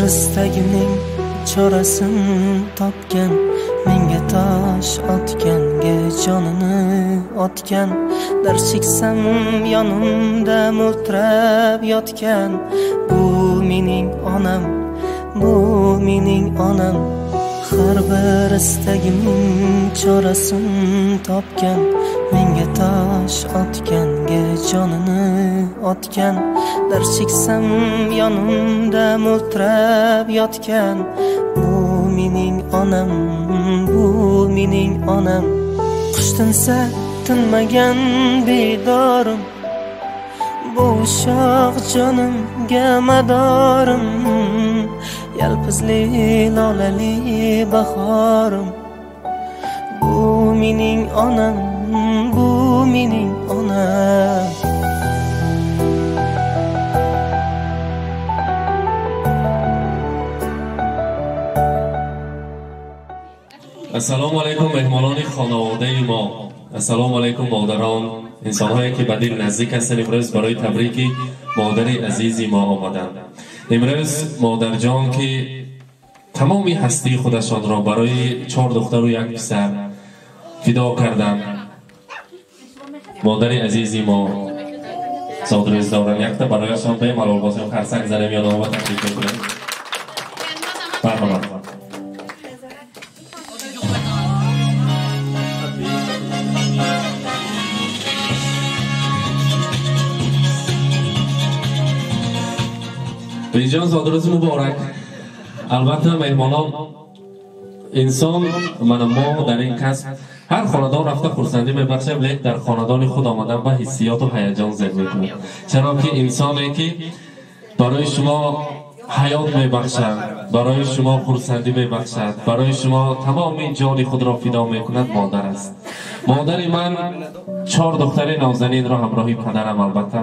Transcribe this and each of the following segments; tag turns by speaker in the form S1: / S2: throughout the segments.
S1: Istagimning chorasin topgan, menga tosh otganga jonini otgan, dard cheksam yonimda mo'ltirab yotgan. Bu mening onam, bu mening onam. Har bir istagimning chorasin topgan, menga tosh otganga jonini otgan, dard cheksam yonimda mo'ltirab yotgan. Bu mening onam, bu mening onam. Qush tinsa tinmagan bedorim, bu ushoq jonimga madorim, yalpizli lolali bahorim. Bu mening onam, bu mening onam.
S2: Ассалому алайкум меҳмонони хонаводаи мо. Ассалому алайкум модарон, инсонҳое ки ба дил наздик ҳастанд, имрӯз барои табрики модари азизи мо омаданд. Имрӯз модарҷон ки тамоми ҳастии худашонро барои 4 духтару 1 писар фидо карданд, модари азизи мо зодрӯз доранд. Якта барояшон бемалол бошем, харсак занем ё нома таклиф мекунем. Марҳамат. Беҷон, зодрӯзи муборак. Албатта меҳмонон, инсон мана мо дар ин касб ҳар хонадон рафта хурсандӣ мебахшем, лекин дар хонадони худ омадан ба ҳиссиёту ҳаяҷон зер мекунад. Чаро ки инсоне ки барои шумо ҳаёт мебахшад, барои шумо хурсандӣ мебахшад, барои шумо тамоми ҷони худро фидо мекунад, модар аст. Модари ман 4 духтари нозанинро ҳамроҳи падарам албатта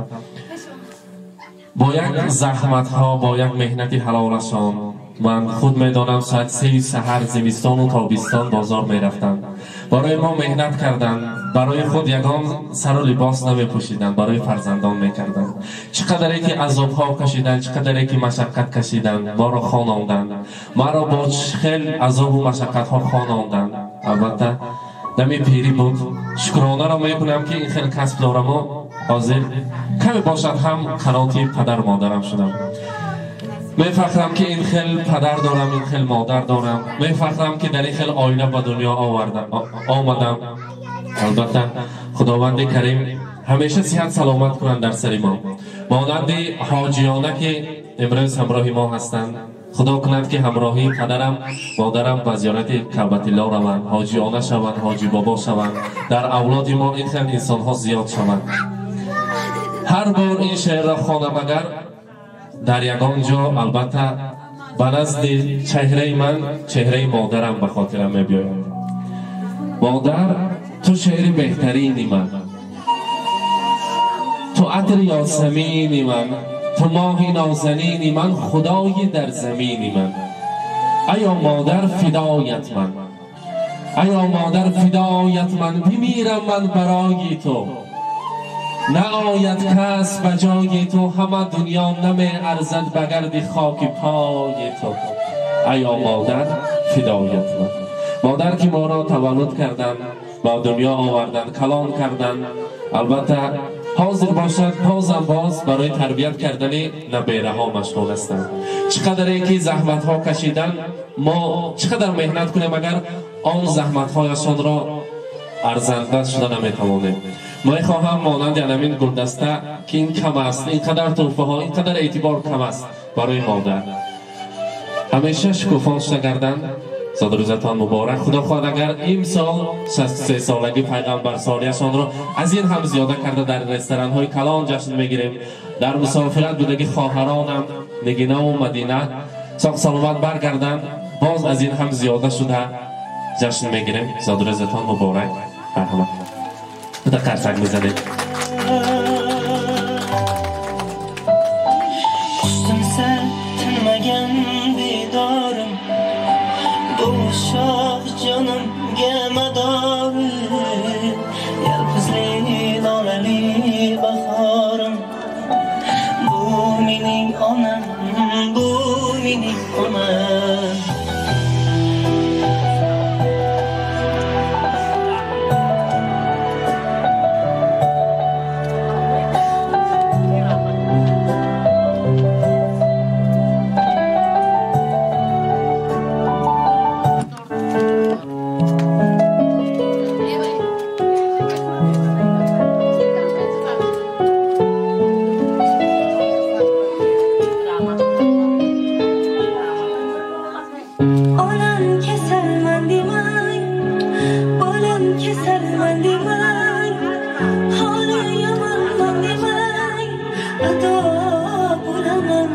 S2: бо як заҳматҳо, бо як меҳнати ҳалолашон, ман худ медонам соат 3 саҳар зимистону тобистон бозор мерафтанд, барои мо меҳнат карданд, барои худ ягон сару либос намепӯшиданд, барои фарзандон мекарданд. Чӣ қадаре ки азобҳо кашиданд, чӣ қадаре ки машаққат кашиданд, моро хононданд, маро бо хел азобу машаққатҳо хононданд. Албатта дами пирӣ буд. Шукронаро мекунам ки ин хел касб дораму ҳозир каме бошад ҳам қаноти падар модарам шудам. Мефахрам ки ин хел падар дорам, ин хел модар дорам. Мефахрам ки дар ин хел оила ба дунё омадам. Албатта Худованди Карим ҳамеша сиҳат саломат кунанд дар сари мо. Монанди ҳоҷиёна ки имрӯз ҳамроҳи мо ҳастанд, Худо кунад ки ҳамроҳи падарам модарам ба зиёрати Каъбатилло раванд, ҳоҷиёна шаванд, ҳоҷи бобо шаванд, дар авлоди мо ин хел инсонҳо зиёд шаванд. Ҳар бор ин шеърро хонам агар дар ягон ҷо, албатта ба назди чеҳраи ман чеҳраи модарам ба хотирам мебиёяд. Модар, ту шеъри беҳтарини ман, ту атри ёсамини ман, ту моҳи нозанини ман, худои дар замини ман. Аё модар фидоят ман, аё модар фидоят ман, бимирам ман барои ту. Наояд кас ба ҷои ту, ҳама дунё намеарзад ба гарди хоки пои ту. Аё модар фидоят ман. Модар ки моро таваллуд карданд, ба дунё оварданд, калон карданд, албатта ҳозир бошад бозам боз барои тарбият кардани набераҳо машғул ҳастанд. Чӣ қадаре ки заҳматҳо кашиданд, мо чӣ қадар меҳнат кунем агар он заҳматҳояшонро арзанда шуда наметавонем. Мехоҳам монанди анамин гулдаста ки ин кам аст, ин қадар туҳфаҳо, ин қадар эътибор кам аст барои модар. Ҳамеша шукуфон шуда гарданд. Зодрӯзатон муборак. Худо хоҳад агар имсол 63 солаги пайғамбарсолиашонро аз ин ҳам зиёда карда дар ресторанҳои калон ҷашн мегирем. Дар мусофират будаги хоҳаронам Нигинаву Мадина соғ саломат баргарданд, боз аз ин ҳам зиёда шуда ҷашн мегирем. Зодрӯзатон муборак. Марҳамат. Буда қарсак мезанед.
S1: Qush tinmagan bedorim, bu ushoq jonimga madorim, yalpizli lolali bahorim. Bu mening onam, bu mening Man demang, holi yomon man demang, ado bo'laman.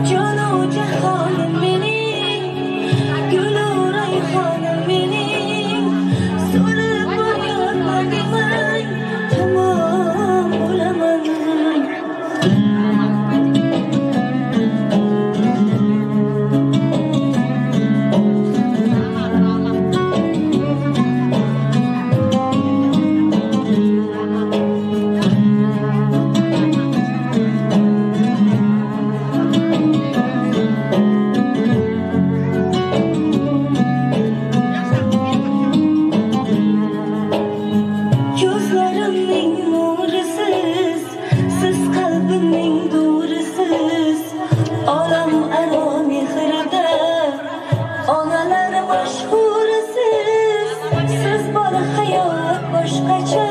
S1: Jonu jahonim mening, gulu rayhonim mening, so'lib boryorman demang, tamom bo'laman. Ko'zlarimning nurisiz, siz qalbimning do'risiz, olam aro mehrida onalar mashhurisiz. Siz bor hayot boshqacha,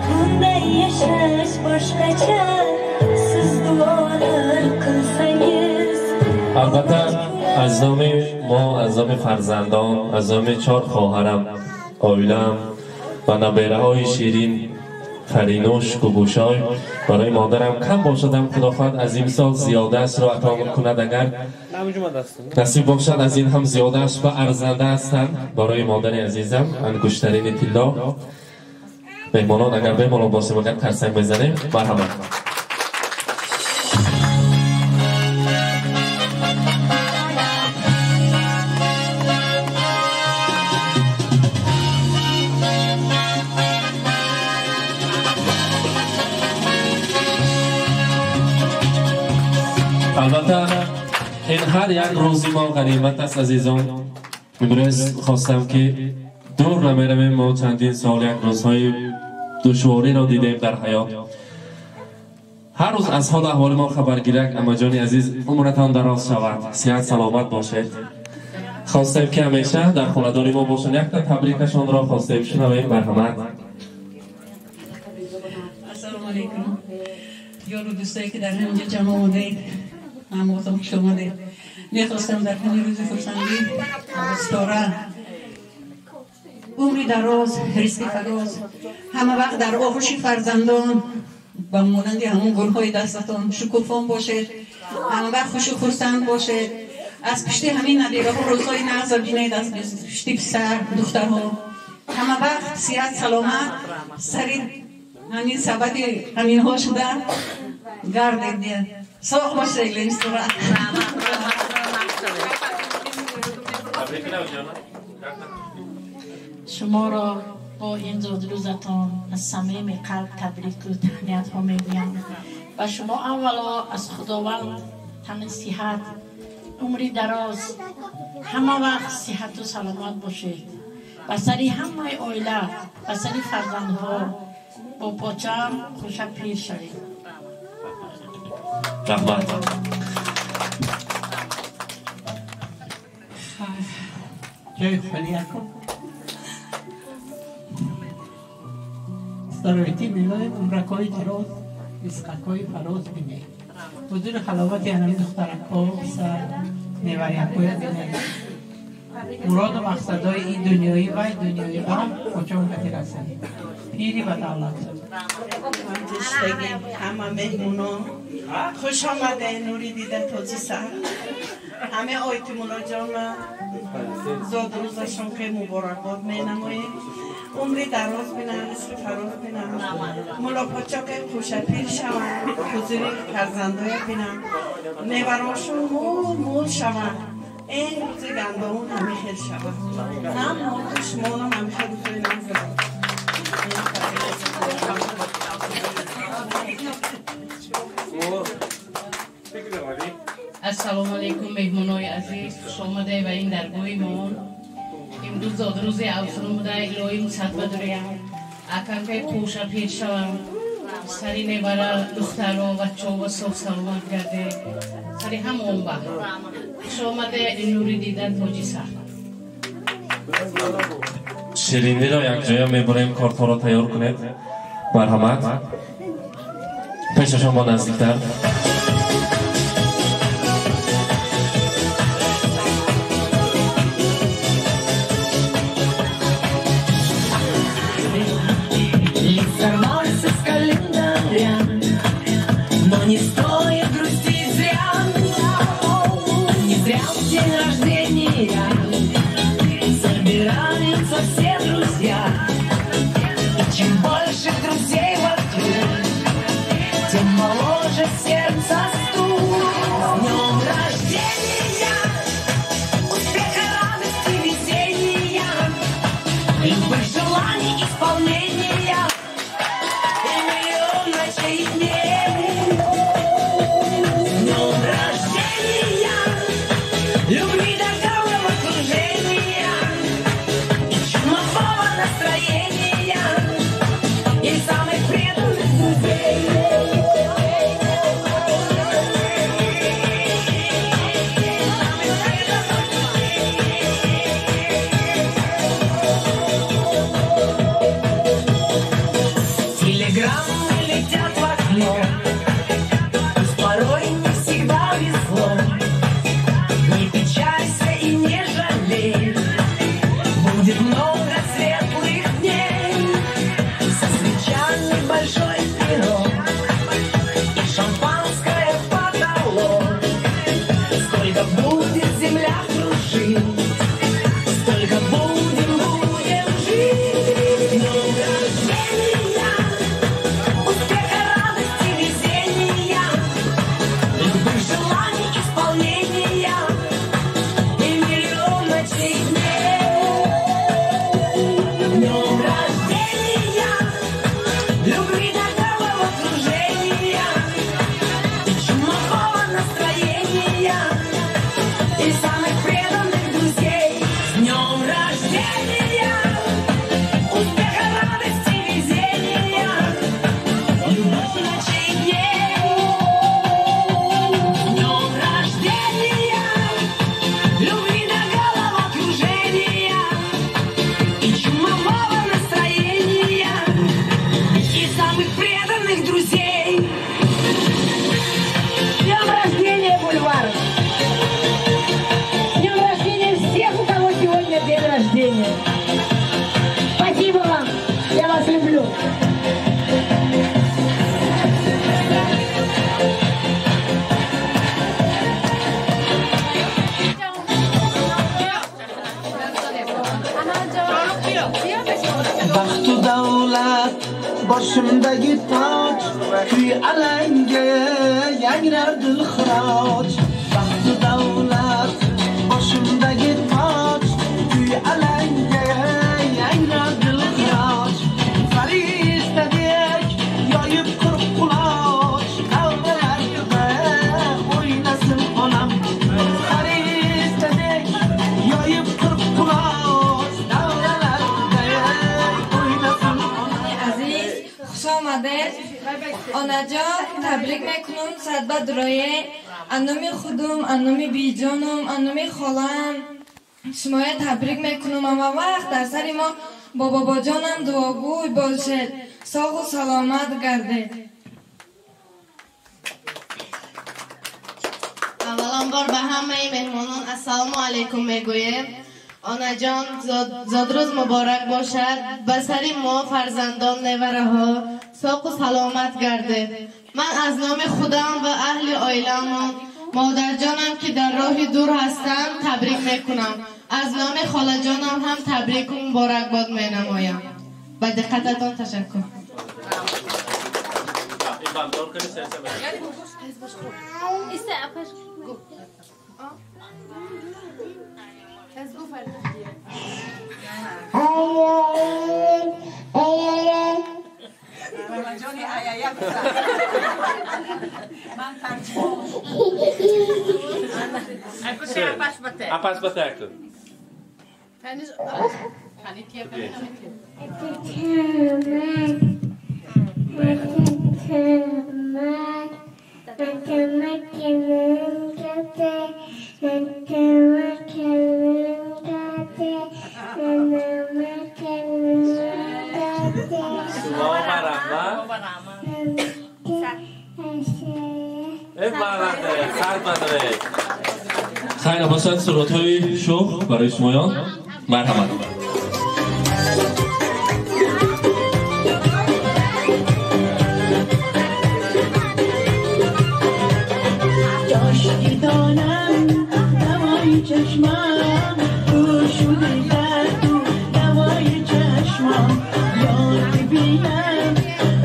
S1: bunday yashash boshqacha, siz duolar qilsangiz.
S2: Албатта, аз номи мо, аз номи фарзандон, аз номи чор хоҳарам, оилаам ва набераҳои ширин Фаринуш, Гугушой, барои модарам кам бошадам, худо хоҳад аз имсол зиёдаашро ато кунад, агар насиб бошад аз ин ҳам зиёдааш ва арзанда ҳастанд барои модари азизам ангуштарини тилло. Меҳмонон, агар бемалол бошем, агар қарсак мезанем, марҳамат. Албатта, ин ҳар як рӯзи мо ғанимат аст, азизон. Имрӯз хостам ки дур намеравем, мо чандин сол як рӯзҳои душвориро дидем дар ҳаёт. Ҳар рӯз аз ҳолу аҳволи мо хабаргирак, амаҷони азиз, умратон дароз шавад, сиҳат саломат бошед. Хостем ки ҳамеша дар хонадони мо бошанд. Якта табрикашонро хостем шунавем, марҳамат.
S3: Ассалому алайкум. Ёру дӯстое ки дар ҳаминҷо ҷамъ омадаед, ҳамватон хуш омадед. Мехостам дар ҳамин рӯзи хурсандӣ Ситора умри дароз, ризқи фароз, ҳама вақт дар оғӯши фарзандон ба монанди ҳамон гулҳои дастатон шукуфон бошед, ҳама вақт хушу хурсанд бошед. Аз пушти ҳамин набираҳо рӯзҳои нағза бинед, аз пушти писар, духтарҳо. Ҳама вақт сиҳат саломат, сари ҳамин сабади ҳаминҳо шуда гардед. Соғ бошед, Ситора.
S4: Шуморо бо ин зодрӯзатон аз самими қалб табрику таҳниятҳо мегӯям ва шумо аввало аз Худованд тани сиҳат, умри дароз, ҳама вақт сиҳату саломат бошед. Ба сари ҳамаи оила, ба сари фарзандҳо бо почам хуша пир шавед.
S2: Раҳмат.
S5: Ҷои холӣ акун. Ситораи милоим, умракҳои дароз, ризқакҳои фароз бинед. Ҳузури ҳаловати ҳамин духтаракҳо, писар, неварякҳоя бинед. Муроду мақсадҳои ин дунёӣ ва дунёӣ ҳам куҷом кати расанд. Пири ва давлат.
S6: Ҳама меҳмонон хуш омаде, нури дида тоҷи сар. Ҳама оити мулоҷона зодрӯзашон ки муборакбод менамоем. Умри дароз бинанд, ризқи фароз бинанд, мулопочо ки хушапир шаванд, ҳузури фарзандоя бинанд, неварошон мул мул шаванд. Ин рӯзи гандумон ҳамин хел шавад. Ҳам мону шумонам ҳамин хел рӯзои нағз.
S7: Ассалому алайкум, меҳмонои азиз, хуш омаде ба ин даргоҳи мо. Имрӯз зодрӯзи Афзун буда, илоҳим садба дурям, аканкай қӯша пир шавам, сари невара, духтаро, бачаҳо соф саломат гарде, сари ҳамон ба. Хуш омаде, нури дида тоҷи сар.
S2: Шириниро якҷоя мебарем, кортҳоро тайёр кунед. Марҳамат. Пешашон бо наздиктар.
S1: Любых желаний исполнения и миллион ночей и дней. С днем рождения, любви до головокружения и чумового настроения и самых преданных друзей. Телеграммы летят в окно, пусть порой не всегда везло. Не печалься и не жалей, будет много светлых дней. Со свечами большой пирог и шампанское в потолок. Сколько будет земля кружить, столько будем жить. С днем рождения, успеха, радости, везения, любых желаний исполнения и миллион ночей и дней. С днем рождения, любви до головокружения и чумового настроения и самых преданных друзей. С днем рождения, успеха, радости, везения, любовь ночей и дней. С днем рождения, любви до головокружения и чумового настроения и самых преданных друзей.
S8: С днем рождения, Бульвар! С днем рождения всех, у кого сегодня день рождения! Спасибо вам! Я вас люблю!
S9: Baxtu davlat boshimdagi toj, kuy alanga yangrar dilxiroj. Baxtu davlat boshimdagi toj, kuy alanga yangrar dilxiroj. Farishtadek yoyib qirq quloch, davralarda o'ynasin onam. Farishtadek yoyib qirq quloch, davralarda o'ynasin onam.
S10: Aziz, хуш омадед. Онаҷон, табрик мекунам, садба дурое. Аз номи худум, аз номи биҷонум, аз номи холаам шумоя табрик мекунам. Ҳама вақт дар сари мо бо бобоҷонам дуогӯй бошед, соғу саломат гардед.
S11: Авваланбор ба ҳамаи меҳмонон ассалому алайкум мегӯем. Онаҷон, зодрӯз муборак бошад. Ба сари мо фарзандон, невараҳо соқу саломат гардед. Ман аз номи худам ва аҳли оиламон, модарҷонам ки дар роҳи дур ҳастанд, табрик мекунам. Аз номи холаҷонам ҳам табрику муборакбод менамоям. Ба диққататон ташаккур.
S3: Ҷони аяя гуфтам. Ман тарҷума.
S2: Апаш бате акун. Шумо раҳмат. Хайр бошад, суратҳои шӯх барои шумоён. Марҳамат.
S1: Кошки донам давои чашмам, ту шуди дарду давои чашмам. Ёр бибинам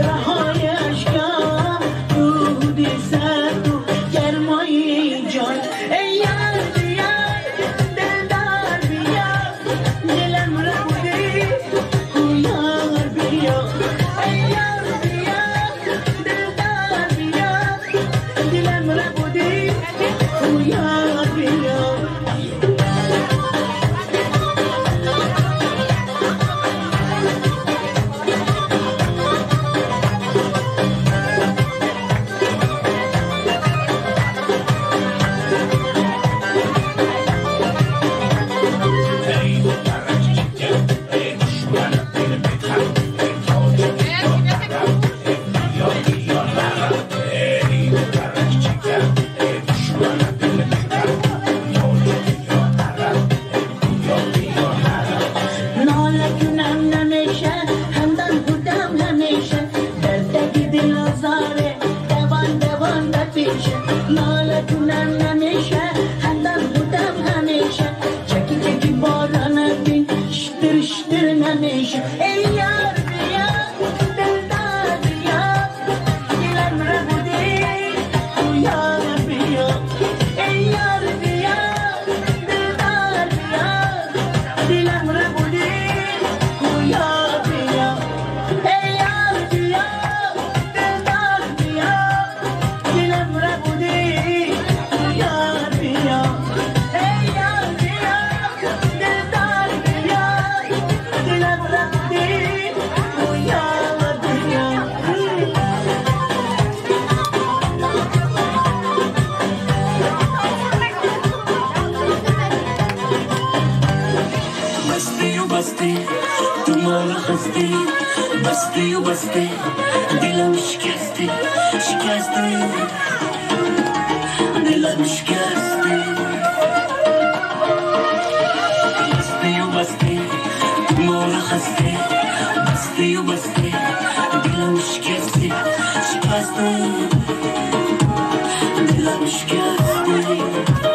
S1: раҳои ашкам, руди сарду гармои ҷон. Эй ёр биё, дилдор биё, дилам ро басти, ту маро хасти, бастию басти, дилам шикасти, шикасти, дилам шикасти. Бастию басти, ту маро хасти, бастию басти, дилам шикасти, шикасти, дилам шикасти.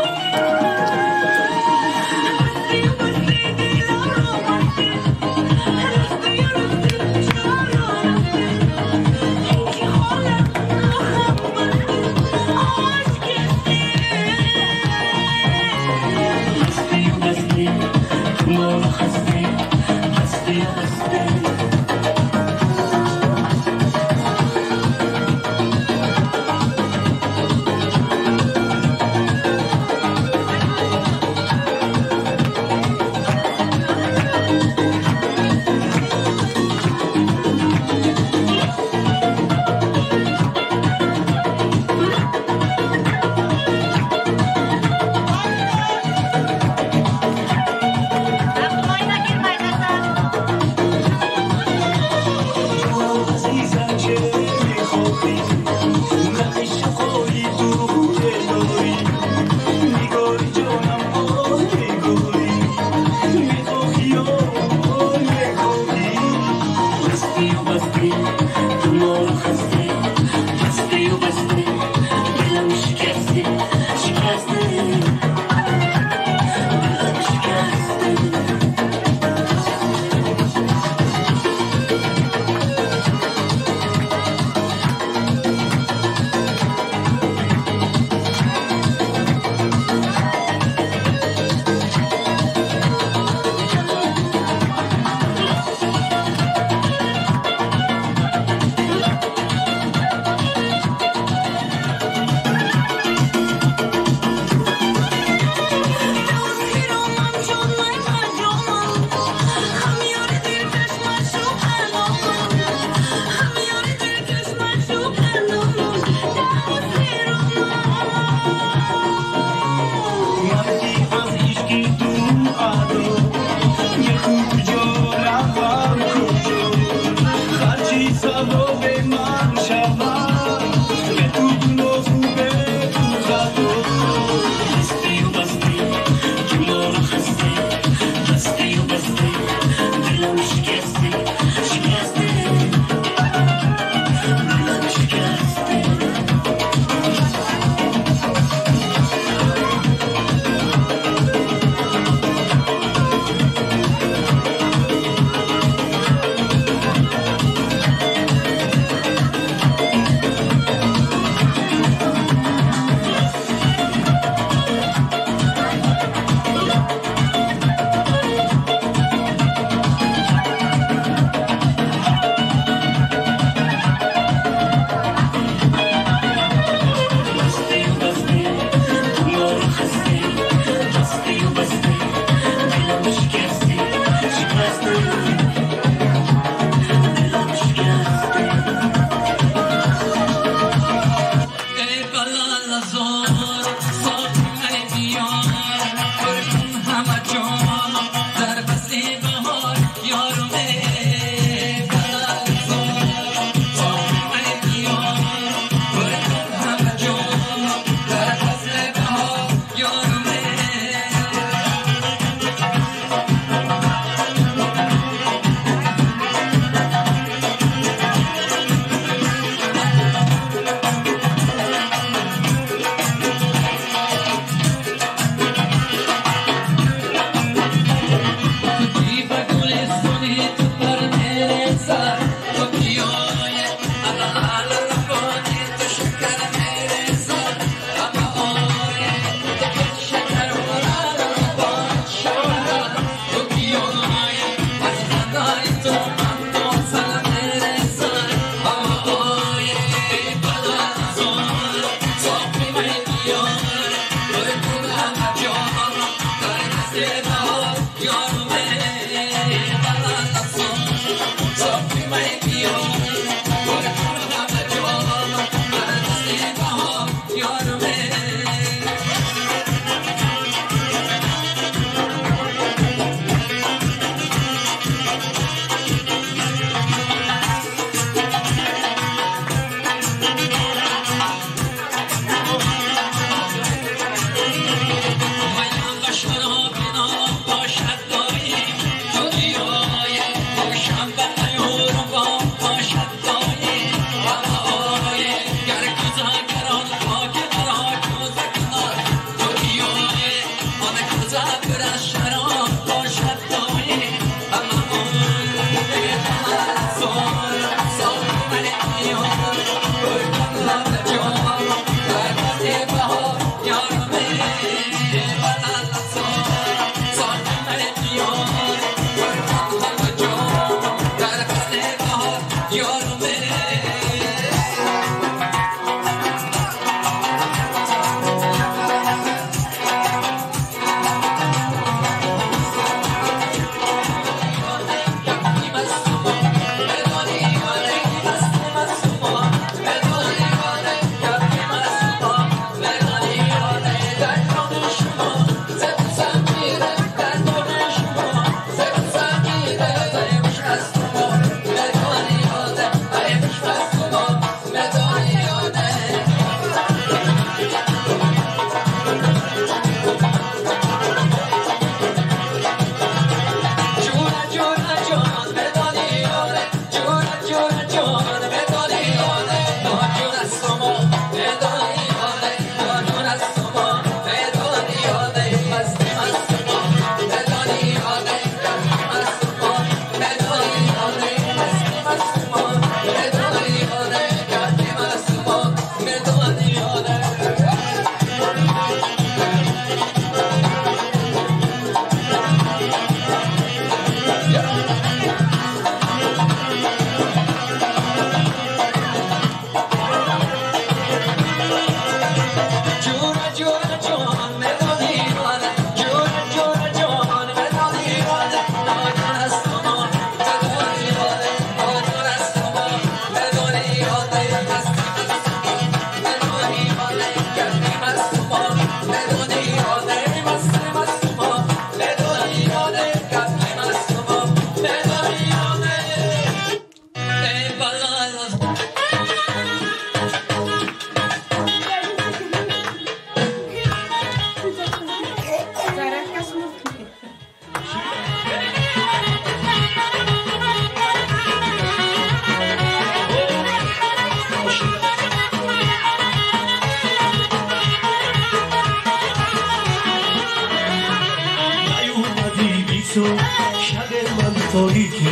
S12: تاریکه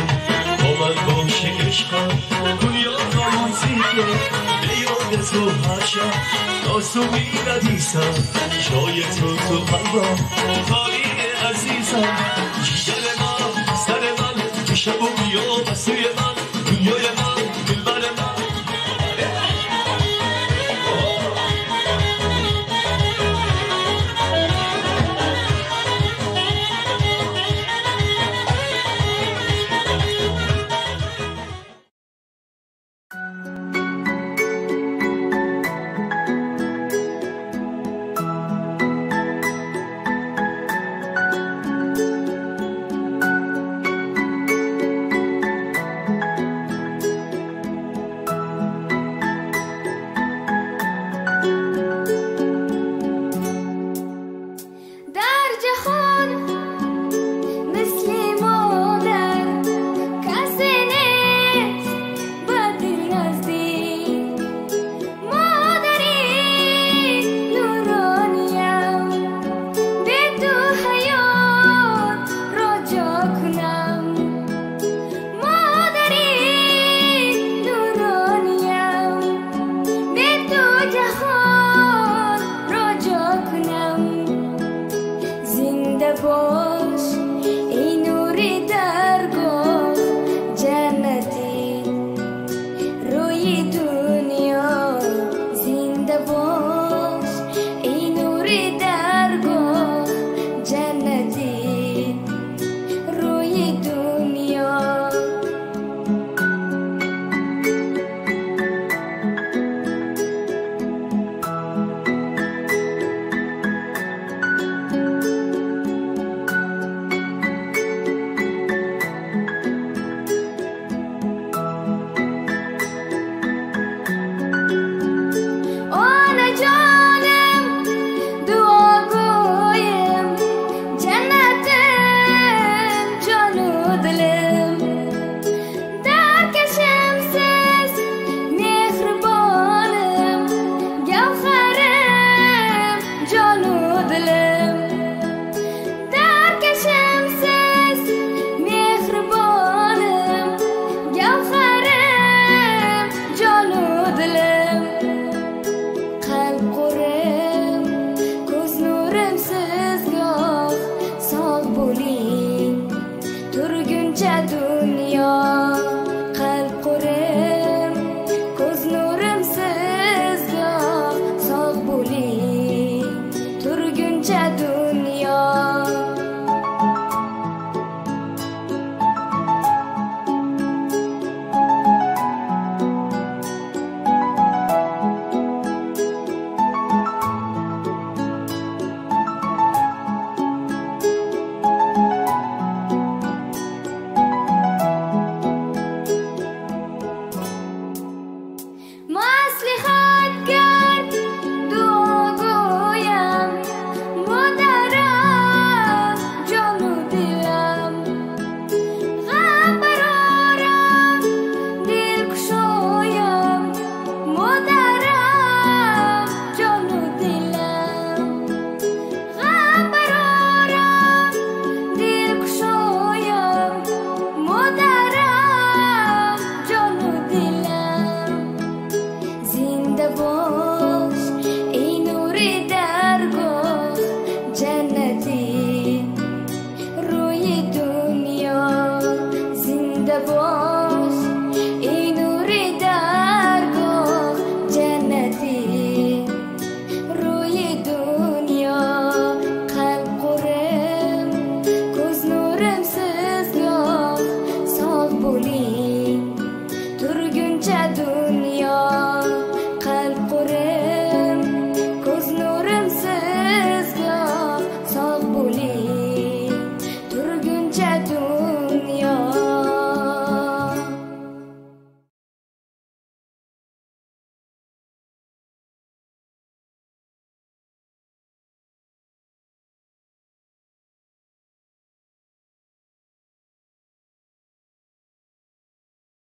S12: با من باشه عشقم دنیا رومانتیکه به یاد تو هر شب تا می‌ردیسم جای تو تو قلبم خالی عزیزم جگر من سر من که شب و بیا بسوی من دنیای من دلبر من.
S10: The boy.